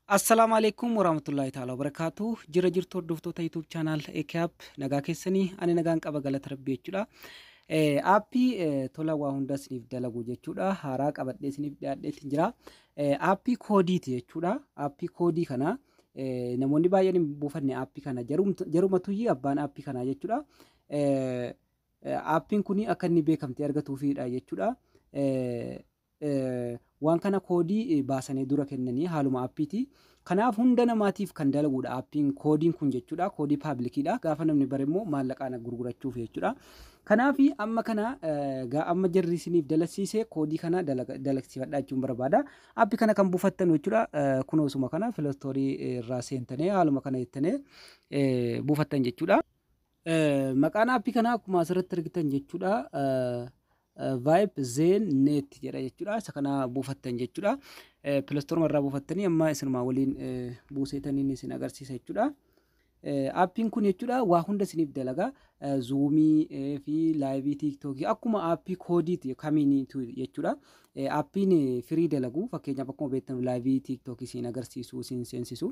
Assalaamu alaikum warahmatullahi ta'ala wabarakaatu. Jira jirtu hordoftoota YouTube channel AKApp, nagaa keessanii? Ani nagaan qaba, galata rabbii jechuudha. Aappii tola waa hunda isiniif dalagu jechuudha. Haaraa qabadhee isiniif dhiyaadheetiin jira. Aappii koodiiti jechuudha. Aappii koodii kana namoonni baay'een hin buufanne aappii kana, jarumatuyyi abbaan aappii kanaa jechuudha. Aappiin kun akka inni beekamtii argatuufidha jechuudha. Waan kana koodii baasanii dura kennanii haaluma aappiiti. Kanaaf hunda namaatiif kan dalagudha aappiin koodiin kun jechuudha. Koodii publiciidha. Gaafa namni bare immoo maallaqaan gurgurachuuf jechuudha. Kanaaf amma kana amma jarri isiniif dalagsiisee koodii kana dalagsiifadhaa jechuun barbaada. Aappii kana kan buufattan jechuudha. Kunoosuma kana Play Store irraa seentanii haaluma kana jettanii buufattan jechuudha. Maqaan aappii kanaa akkuma asirratti argitan jechuudha. Vibe Zen Net jedha jechuudha. Isa kana buufattan jechuudha. Play Store irraa buufattanii amma isinumaa waliin buuseetaniin isin agarsiisa jechuudha. Aappiin kun jechuudha waa hunda isiniif dalaga. Zoomii fi live TikTokii akkuma aappii koodiiti kamiiniitu jechuudha. Aappiin firii dalagu fakkeenyaaf akkuma beektan live TikTokii isin agarsiisu, isin seensisu.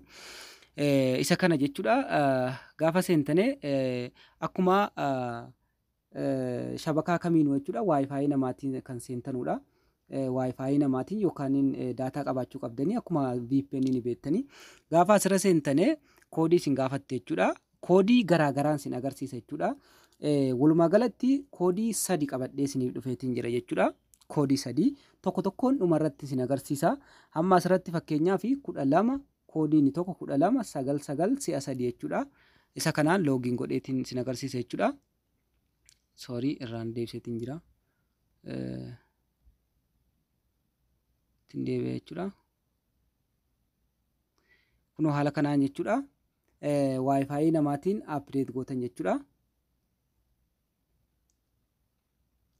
Isa kana jechuudha. Gaafa seentane akkuma shabakaa kamiinuu jechuudha WiFi namaatiin kan seentanudha. WiFi namaatiin yookaan daataa qabaachuu qabdanii akkuma VPN ni beektanii. Gaafa asirra seentane koodii isin gaafatte jechuudha. Koodii garaagaraan isin agarsiisa jechuudha. Walumaa galatti koodii sadi qabadhee isiniif dhufeetiin jira jechuudha. Koodii sadii tokko tokkoon dhumarratti isin agarsiisa. Amma asirratti fakkeenyaaf 12, koodiin tokko 12 9 9 si'a 3 jechuudha. Isa kanaan login godheetiin isin agarsiisa jechuudha. Sorry, irraan deebiseetiin jira. Ittiin deebi'e jechuudha. Kunoo haala kanaan jechuudha. WiFi namaatiin update gootan jechuudha.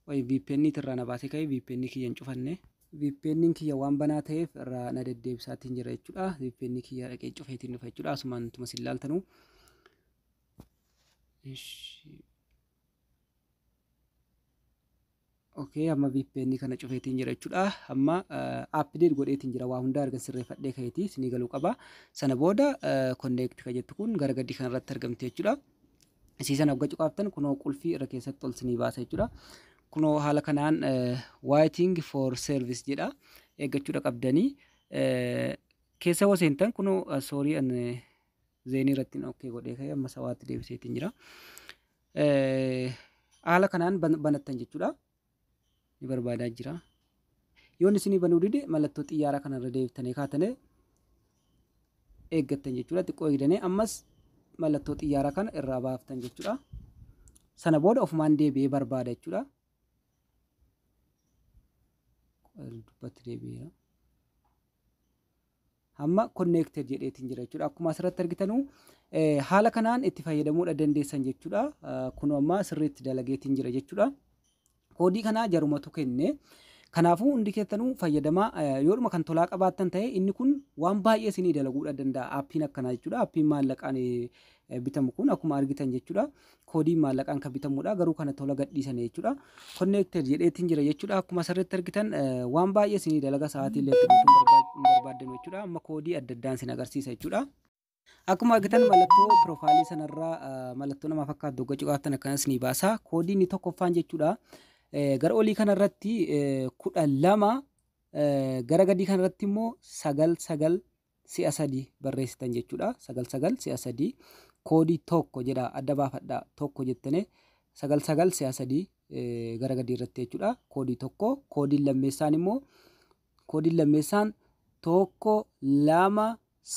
Wayi, VPN irraa na baasee ka'ee, VPN kiyya hin cufanne. VPN kiyya waan banaa ta'eef irraa na deddeebisaatiin jira jechuudha. VPN kiyya dhaqee cufeetiin dhufa jechuudha. Asumaan tuma isin ilaaltanu. Okay, amma VPN kana cufeetiin jira jechuudha. Amma update godheetiin jira, waa hundaa erga sirreeffadhee ka'eeti isinii galuu qaba. Sana booda connect ka jettu kun gara gadii kanarratti argamti jechuudha. Isii sana hogga cuqaaftan kunoo qulfii irra keessatti ol isinii baasa jechuudha. Kunoo haala kanaan waiting for service jedha. Eeggachuudha qabdanii. Keessa hoo seentan kunoo, sorry, zeenii irratti okay godhee ka'ee amma sawaatti deebiseetiin jira. Haala kanaan banattan jechuudha. Ni barbaadaa jira. Yoon isinii banuu dide mallattoo xiyyaaraa kanarra deebitanii kaatanii eeggattan jechuudha. Xiqqoo eegdanii ammas mallattoo xiyyaaraa kana irraa baaftan jechuudha. Sana booda ofumaan deebi'ee barbaada jechuudha. Dubbatti deebi'eera. Hamma connected jedheetiin jira jechuudha. Akkuma asirratti argitanuu haala kanaan itti fayyadamuudha dandeessan jechuudha. Kun amma sirriitti dalageetiin jira jechuudha. Koodii kanaa jarumatu kenne. Kanaafuu hundi keessanuu fayyadamaa. Yoodhuma kan tolaa qabaattan ta'e inni kun waan baay'ee isinii dalaguudha danda'a. Aappiin akkanaa jechuudha. Aappiin maallaqaan bitamu kun akkuma argitan jechuudha. Koodiin maallaqaan kan bitamudha. Garuu kana tola gadhiisan jechuudha. Connected jedheetiin jira jechuudha. Akkuma asirratti argitan waan baay'ee isinii dalaga, sa'aatii illee itti guutuun hin barbaaddan jechuudha. Amma koodii adda addaan isin agarsiisa jechuudha. Akkuma argitan mallattoo profile sanarraa mallattoo nama fakkaatu hogga cuqaaftan akkanas ni baasa. Koodiin inni tokkoffaan jechuudha. Gara olii kanarratti 12, gara gadii kanarratti immoo 9 9 si'a 3 barreessitan jechuudha. 9 9 si'a 3 koodii tokko jedha, adda baafadha, tokko jettanii 9 9 si'a 3 gara gadii irratti jechuudha. Koodii tokko. Koodiin lammeessaan immoo, koodiin lammeessaan 1 2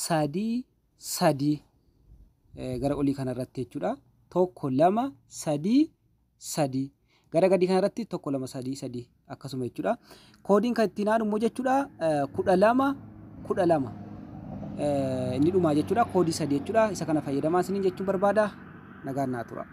3 3 gara olii kanarratti jechuudha. 1 2 3 3 gara gadii kanarratti 1 2 3 3 akkasuma jechuudha. Koodiin kan ittiin aanu immoo jechuudha 12 12 inni dhumaa jechuudha. Koodii 3 jechuudha. Isa kana fayyadamaa isiniin jechuun barbaada. Nagaan naa tura.